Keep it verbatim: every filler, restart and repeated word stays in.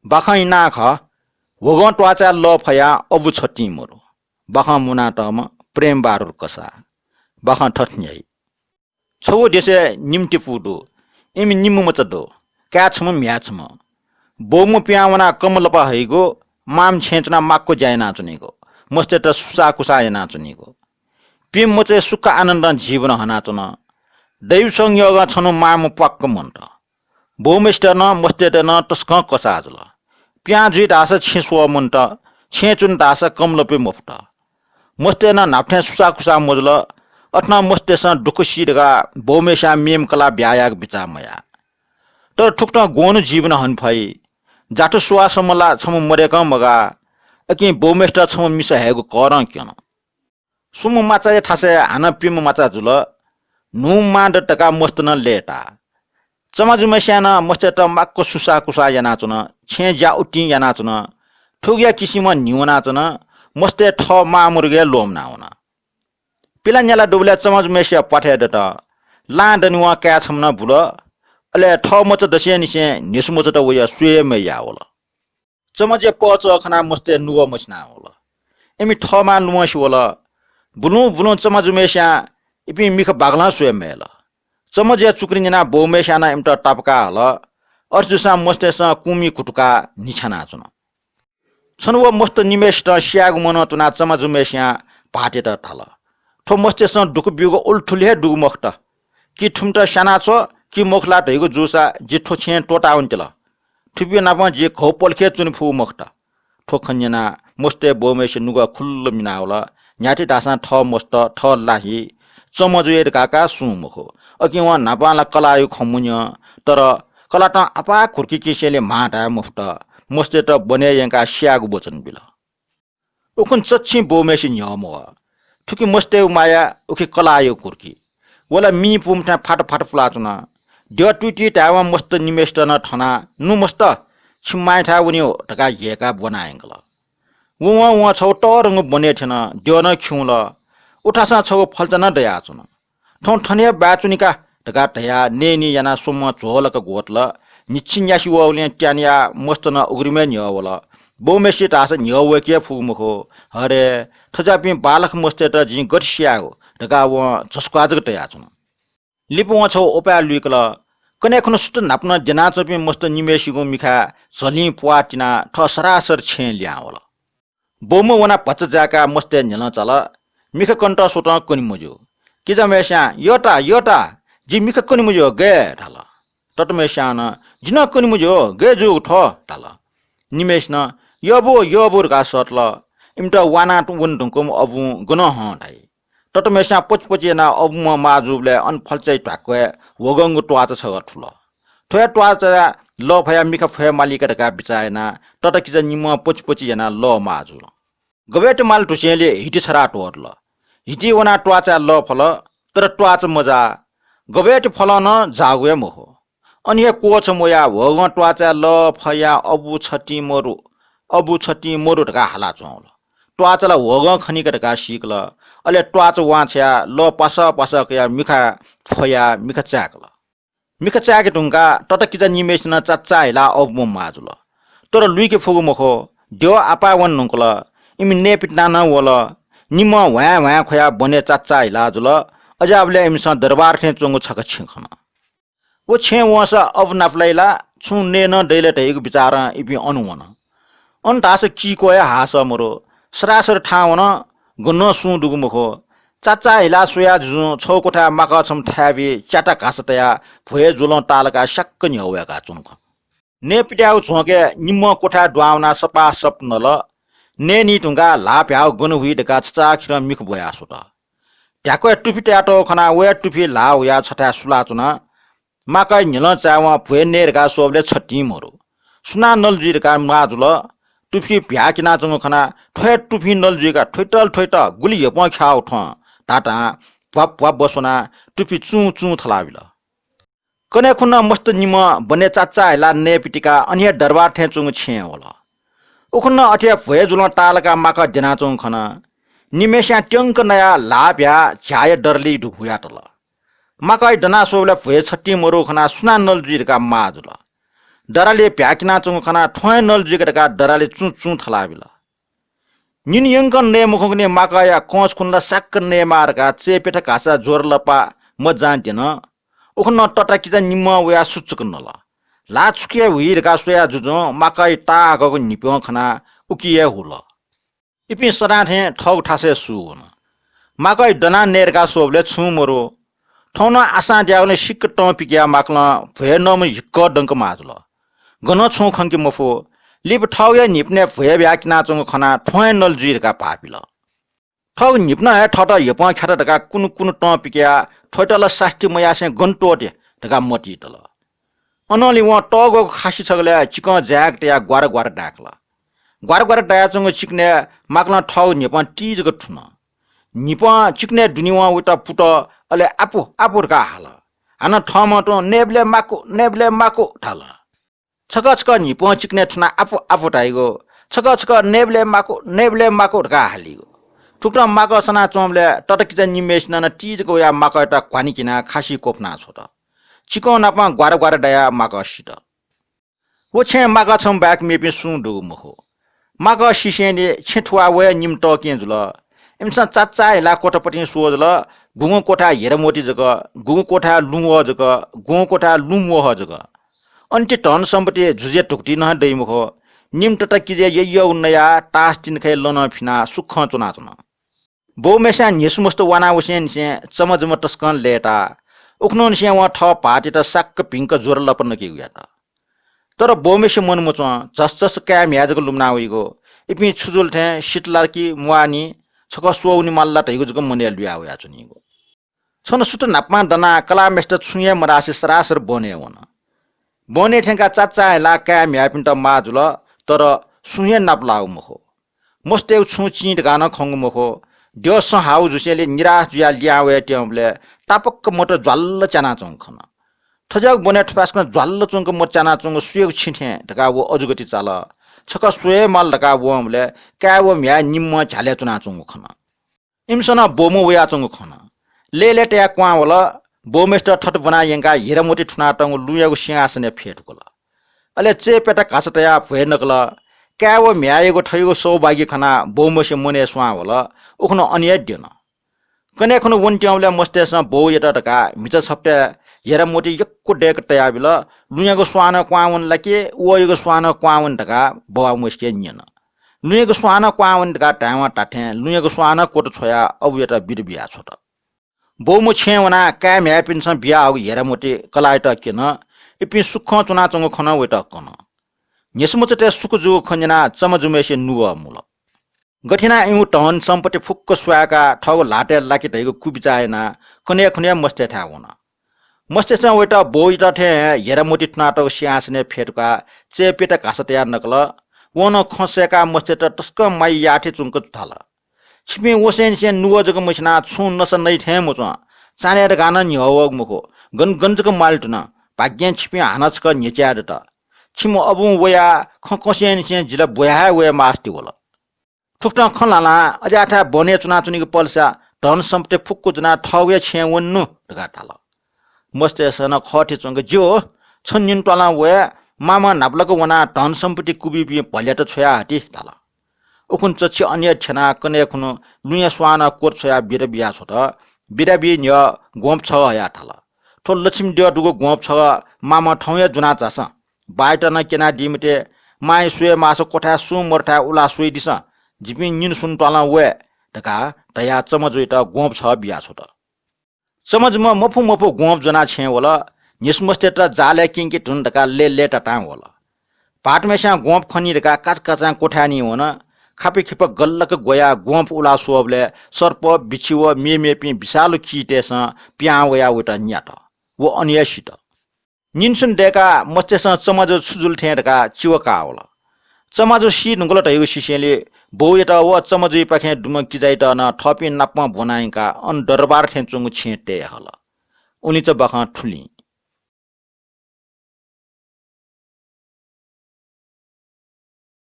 बाखं इनाः खः, ह्वगं त्वाचाय् लः फयाः अबु छतिं मरु। बाखं मुनातःम्ह प्रेम बारुर कसाः। बाखं थथे न्ह्याइ। छगू देशय् निम्ह तिपू दु। इमि निम्ह मचा दु। काय् छम्ह, म्ह्याय् छम्ह। बौम्ह पिहां वनाः कमलपा हइगु, मांम्ह छेँय् च्वनाः माक्व ज्या यानाच्वनीगु, मस्तय्त सुसाःकुसाः यानाच्वनीगु। प्यम्ह मचाय् सुख आनन्दं जीवन हनाच्वन। दैव संयोगं छन्हु मांम्ह प्वाक्क मन्त। बौम्हेसित नं मस्तय्त नं तसकं कसाः जुल। पिहां जुइ धाःसा छेँ स्वः मन्त, छेँय् च्वने धाःसा कमलपे मफुत। मस्तय् नं न्हापा थें सुसाःकुसाः मजुल। अथे नं मस्तय्सं दुःख सी धकाः बौम्हेस्यां मेम्ह कलाः ब्याहा यायेगु बिचाः मयाः। तर थुकथं ग्वन्हु जीवन हने फइ। जाथु सुवाःसम्म ला छम्ह मदय्कं मगाः। अकिं बौम्हेसित छम्ह मिसा हयेगु करं क्यन। स्वम्ह माचाया थासय् हानं प्यम्ह माचा जुल। न्हूम्ह मां दत धकाः मस्त नं लय्ताः। चमाजुम्हेस्यां नं मस्तय्त माक्व सुसाःकुसाः यानाच्वन। छेँय् ज्या उतिं यानाच्वन। थुगुया किसिमं न्हि वनाच्वन। मस्तय् थः मां मरुगु हे ल्वःमनावन। पिलान्याला दुबलय् चमाजुम्हेसिया प्वाथय् दत। लां दनिवं काय् छम्ह नं बुल। अले थः मचा दसेंनिसें न्हिसुमचात वया स्वये हे मय् याः वल। चमजुया पहःचः खनाः मस्तय् नुगः मछिनाः वल। इमि थःमां लुमंसे वल। बुलुं बुलुं चमजुम्हेस्यां इपिं मिखा बाकलं स्वये मयल। चमजुया चुकुरी न्यनाः बौम्हेस्यां नं इमित तापाकाः हल। अथे जूसां मस्तय्सं कुमि कुतुकाः न्हि छ्यानाच्वन। छन्हु व मस्त निम्हेसितं स्यायेगु मनं च्वनाः चमजुम्हेस्यां भाःतयात धाल, थ्व मस्तय्सं दुःख ब्यूगु उलथुलि हे दुगु मखुत। कि थुमित स्यानाछ्व कि मखु ला धइगु जूसा जि थ्व छेँय् त्वःतावनेत्यल। थुपिं नाप जि घौ पलखे च्वने फुगु मखुत। थ्व खँ न्यनाः मस्तय् बौम्हेसिया नुगः खुल्ल मिनावल। न्ह्याथे धाःसां थः मस्त, थः लाहि, चमजुया धकाः का सुं मखु। अकिं वं न्हापां ला कलाःया खँ मन्यं, तर कलातं आपाः घुर्किकिसेंलि म्हां धाये मफुत। मस्तय्त बने यंकाः स्यायेगु वचन बिल। उखुन्हु चच्छि बौम्हेसि न्ह्यः मवः। थुकी मस्तय्गु माया, उखे कलाःया घुर्की। व ला मिं पुम्ह थें फात फात पुलाच्वन। द्यः तुइतुइ धायेवं मस्त निम्हेसित नं थनाः, नु मस्त, छिमि मांयाथाय् वनेगु धकाः ह्यय्काः ब्वना यंकल। वं वं छगू तःधंगु बने थ्यन, द्यः नं खिउँल। उथासं छगू फल्चा नं दयाच्वन। थौं थन हे बाय् च्वनि का धकाः धयाः नयेनी यानाः स्वम्हं झ्वलक ग्वतल। न्हिच्छि न्यासि वःगुलिं त्यानयाः मस्त नं उघ्रिमय् न्ह्यः वल। बौम्हेसि धाःसा न्ह्यः वय्के हे फुगु मखु। हरे, थज्याःपिं बालख मस्तय्त जिं गथे स्यायेगु धकाः वं झस्क्वाः जक तयाच्वन। लिपा वं छगू उपाय लुइकल। कन्हय् खुन्हु सुथ न्हापा नं द्यनाच्वंपिं मस्त निम्हेसिगु मिखाय् झलिं प्वाः तिनाः थः सरासर छेँय् लिहां वल। बौम्ह वनाः भचा जाय्काः मस्तय् न्ह्यलं चाल। मिखा कनेत स्वतं कने मज्यू। किजाम्हेस्यां, यःता, यःता, जि मिखा कने मज्यू, गय् धाल। तताम्हेस्यां नं, जि नं कने मज्यू, गय् जूगु थ्व धाल। निम्हेसिनं, यःबु, यःबु धकाः सःतल। इमित वाना वने धुंकूम्ह अबुं गनं हं धाइ। तताम्हेस्यां पचिपचि यानाः अबुम्ह माः जूबलय् अन फल्चाय् ध्वाक्वय् ह्वगंगु त्वाचा छगः थुल। थ्व हे त्वाचाय् लः फयाः मिखा फ्वये मालीका धकाः बिचाः यानाः तताकिजा निम्हं पचिपचि यानाः लः माः जुल। गबय् ति माल धुसेंलि हिति छथाय् त्वःतल। हिति वनाः त्वाचाय् लः फल, तर त्वाचा मजाः। गबय् ति फलं नं जाःगु हे मखु। अन हे क्वःछम वयाः ह्वगं त्वाचाय् लः फयाः अबु छतिं मरु, अबु छतिं मरु धकाः हालाच्वंवल। त्वाचा ला ह्वगं खनीका धकाः सीकल। अले त्वाचा वांछ्वयाः लः पासः पासः कयाः मिखाय् फ्वयाः मिखा चाय्कल। मिखा चाय्के धुंकाः तताकिजा निम्हेसिनं चाचाः हिलाः अबुम्ह माः जुल। तर लुइके फुगु मखु। द्यः आपाः वने धुंकल। इमि नयेपिन्त नं वल। निम्हं ह्वाँय् ह्वाँय् ख्वयाः बने चाचाः हिलाः जुल। अज्याःबलय् इमिसं दरबार थें च्वंगु छखा छेँ खन। व छेँय् वंसा अबु नापलाइ ला छुं नये नं दइ ला धइगु बिचारं इपिं अन वन। अन धाःसा किक्वः हे हाःसः मरु। सरासर थाहां वन, गनं सुं दुगु मखु। चाचाः हिलाः स्वयाः जुजुं छगू क्वथाय् माकः छम्ह थाय्बी च्याता घासा तयाः भ्वय् ज्वलं ताःलाकाः स्याक्क न्ह्यः वय्काच्वन खः। नयेपित्याःगु झ्वंकय् निम्हं क्वथाय् दुहां वनाः सपाः सप नल। नये नी धुंकाः ल्हाः भ्याःगु गन हुइ धकाः छचाःखेरं मिखा ब्वयाः स्वत। ध्याक्वय् तुफि तयातःगु खनाः वया तुफिइ ल्हाः हुयाः छथाय् सुलाच्वन। माकःया न्ह्यलं चाय्वं भ्वय् नये धकाः स्वःबलय् छतिं मरु। सुनां नल जुइ धकाः माः जुल। तुफिं भ्याः क्यनाच्वंगु खनाः थ्व हे तुफिं नल जुइका थ्वइत ल थ्वइत गुलि ह्यपं ख्याः थ्वं धाधां भ्वाप भ्वाप बस्वनाः तुफि चुं चुं थलाबिल। कन्हय् खुन्हु मस्त निम्हं बने चाचाः हिलाः नये पितिकाः अन हे दरबार थें च्वंगु छेँय् वल। उखुन्हु अथे हे भ्वय् ज्वलं ताःलाकाः माकः द्यनाच्वंगु खन। निम्हेस्यां त्यंक नयाः ल्हाः भ्याः झ्याःया दरलिइ हुयातल। माकःया दना स्वःबलय् भ्वय् छतिं मरु खनाः सुनां नल जुइ धकाः माः जुल। दराले भ्याकिनाच्वंगु खनाः थ्वँ हे नल जुइक धकाः दराले चुँ चुँ थलाबिल। निन्हु यंकं नये मखंकने माकःया कंस खुन्हु ला साक्क नयेमाः धकाः चय्‌प्यथाः घासा ज्वरलपा मज्यां द्यन। उखुन्हु तताकिजा निम्हं वयाः सुचुक नल। ल्हाः छुकिया हुइ धकाः स्वया जुजुं माकःया ताःहाकःगु न्हिप्यं खनाः उकिया हुल। इपिं सदां थें थःगु थासय् सू वन। माकःया दनाः नये धकाः स्वःबलय् छुं मरु। थौं नं आशां द्याःगुलिं सिक्क तं पिकयाः माकलं भ्वय् नःम्ह हिक्क दंक माः जुल। गनं छुं खंके मफु। लिपा थःगु हे न्हिपनय् भ्वय् भ्याकिनाच्वंगु खनाः थ्वँ हे नल जुइ धकाः भाःपिल। थःगु न्हिपनं हे थःत ह्यपं ख्यात धकाः कुन्हु कुन्हु तं पिकयाः थ्वयात ला सास्ती मयासें गन त्वःते धकाः मतिइ तल। अनंलि वं तःग्वःगु खासि छगलय् चिकं जाय्‌क तयाः ग्वार ग्वार दाय्‌कल। ग्वार ग्वार दायाच्वंगु चिकनय् माकलं थःगु न्हिपं ती जक थुन। न्हिपं चिकनय् दुने वं वयात पुत, अले आपु, आपु धकाः हाल। हानं थःम्हं तुं नयेबलय् माकु, नयेबलय् माकु धाल। छकः छकः न्हिपं चिकनय् थुनाः आपु, आपु धाइगु, छकः छकः नयेबलय् माकु, नयेबलय् माकु धकाः हालीगु। थुकथं माकः सनाच्वंबलय् तताकिजा निम्हय्‌सिनं नं ती जक वयाः माकःयात घ्वानि किनाः खासि क्वफुना छ्वत। चिकं नापं ग्वार ग्वार दायाः माकः सित। व छेँय् माकः छम्ह बाहेक मेपिं सुं दुगु मखु। माकः सिसेंलि छेँ थुवाः वये निम्ह तःकें जुल। इमिसं चाचाः हिलाः क्वथापतिं स्वः जुल। गुगुं क्वथाय् हिरामोती जक, गुगुं क्वथाय् लुँवः जक, गुगुं क्वथाय् लुँम्वः जक। अन ति धन सम्पत्ति जुजुया धुकुतिइ नं दइ मखु। निम्ह तताकिजाया यःयःगु नयाः तास तिनिखय् लनं फिनाः सुखं च्वनाच्वन। बौम्हय्‌सिनं न्हिसुमस्त वानावसेंनिसें चमजुम्ह तसकं लय्‌ताः। उखुन्हुनिसें वं थः भाःतयात साक्क भिंक ज्वरलपा नकेगु यात। तर बौम्हय्‌सिया मन मच्वं, झसझस काय् म्ह्याय् जक लुमना वइगु। इपिं छु जुल थें सित ला कि म्वाःनि, छकः स्वः वनेमाल ला धइगु जक मनय् लुया वयाच्वनीगु। छन्हु सुथ न्हापां दनाः कलाःम्हय्‌सित छुं हे मधासे सरासर बहनय् वन। बहनय् थ्यंकाः चाचाः हिलाः काय् म्ह्याय्‌पिन्त माः जुल, तर सुं हे नाप लाःगु मखु। मस्तय्‌गु छुं चिं धकाः नं खंगु मखु। द्यः सँ हाःगु जुसेंलि निराश जुयाः लिहां वयाच्वंबलय् तापाक्क मत ज्वाल्ल च्यानाच्वंगु खन। थज्याःगु बहनय् थपाय्‌सकं ज्वाल्ल च्वंक मत च्यानाच्वंगु सुयागु छिं थें धकाः व अजूगति चाल। छकः स्वये माल धकाः वंबलय् काय् व म्ह्याय् निम्हं झ्यालय् च्वनाच्वंगु खन। इमिसं नं बौम्ह वयाच्वंगु खन। लय्‌लय् तयाः क्वहां वल। बौम्हय्‌सित थथे ब्वनाः यंकाः हिरामोती थुनातःगु लुँयागु सिंहासनय् फ्यतुकल। अले चय्‌प्यथाः घासा तयाः भ्वय् नकल। काय् व म्ह्याय्‌यागु थज्याःगु सौभाग्य खनाः बौम्हय्‌सिया मनय् स्वां वल। उखुन्हु अन हे द्यन। कन्हय् खुन्हु वनेत्यंबलय् मस्तय्‌सं बौयात धकाः म्हिचा छपतय् हिरामोती यक्व दय्‌क तयाबिल। लुँयागु स्वां नं क्वहां वने ला कि वःयागु स्वां नं क्वहां वने धकाः बौम्हय्‌सिके न्यन। लुँयागु स्वां नं क्वहां वने धकाः धायेवं धात्थें लुँयागु स्वां नं क्वतः छ्वयाः अबुयात बिदा बियाछ्वत। बौम्ह छेँय् वनाः काय् म्ह्याय्‌पिन्सं बियाहःगु हिरामोती कलाःयात क्यन। इपिं सुखं च्वनाच्वंगु खनाः वयात कन। न्हिसुमस्तय् सुख जूगु खँ न्यनाः चमजुम्हय्‌सिया नुगः मुल। गथे यानाः इमिगु धन सम्पत्ति फुक्क स्वाय्‌काः थःगु ल्हातय् लाके धइगु कुबिचाः यानाः कन्हय् खुन्हु हे मस्तय्‌थाय् वन। मस्तय्‌सं वयात बौयात थें हे हिरामोती थुनातःगु सिंहासनय् फ्यतुकाः चय्‌प्यथाः घासा तयाः नकल। वं नं खँ सय्‌काः मस्तय्‌त तसकं माया याः थें च्वंक धाल, "छिपिं वसेंनिसें नुगः जक मछिनाः छुं नसा नइ थें मच्वं। चान्हय् धकाः नं न्ह्यः वःगु मखु। गन गन जक म्वाले धुन। भाग्यं छिपिं हानं छकः न्ह्यच्याये दत। छिम्ह अबुं वयाः खँ कंसेंनिसें जि ला ब्वया हे वये मास्ति वल।" थुकथं खँ ल्हानाः अज्याःथाय् बहनय् च्वनाच्वनीगु पलेसा धन सम्पत्ति फुक्क ज्वनाः थःगु हे छेँय् वनेनु धकाः धाल। मस्तय्‌सं नं खःथें च्वंक, "ज्यू, छ निन्हु त्वालं वये, मामं न्हापालाक वनाः धन सम्पत्ति कुबीपिं भलयात छ्वयाहति" धाल। उखुन्हु चच्छि अन हे थ्यनाः कन्हय् खुन्हु लुँया स्वां नं क्वतः छ्वयाः बिदा बियाछ्वत। बिदा बी न्ह्यः ग्वंप छगः हयाः धाल, "थ्व लक्ष्मी द्यः दुगु ग्वंप छगः मामं थौं हे ज्वनाः झासँ। बाःयात नं क्यनादी मते। मांया स्वये माःसा क्वथाय् सुं मदुथाय् उला स्वइदिसँ। जिपिं निन्हु सुन्हु त्वालं वये" धकाः धयाः चमजुयात ग्वंप छगः बियाछ्वत। चमजुम्ह मफु मफु ग्वंप ज्वनाः छेँय् वल। न्हिसुमस्तय्‌त जालय् क्यंके धुन धकाः लय्‌लय्‌तातां वल। भाःतम्हय्‌सिनं ग्वंप खनी धकाः काचाकाचां क्वथाय् निं वन। खापय् खिपः गल्लाक ग्वयाः ग्वंप उला स्वःबलय् सर्प, बिच्छि व मेमेपिं विषालु कीटय्‌सं पिहां वयाः वयात न्यात। व अन हे सित। निन्हु सुन्हु दय्‌काः मस्तय्‌सं चमजु छु जुल थें धकाः चिवा काः वल। चमजु सी धुंकल धइगु सिसेंलि बौयात व चमजुयापाखें दुम्ह किजायात नं थःपिं नाप ब्वना यंकाः अन दरबार थें च्वंगु छेँय् तये हल। उलिचा बाखं थुलिं।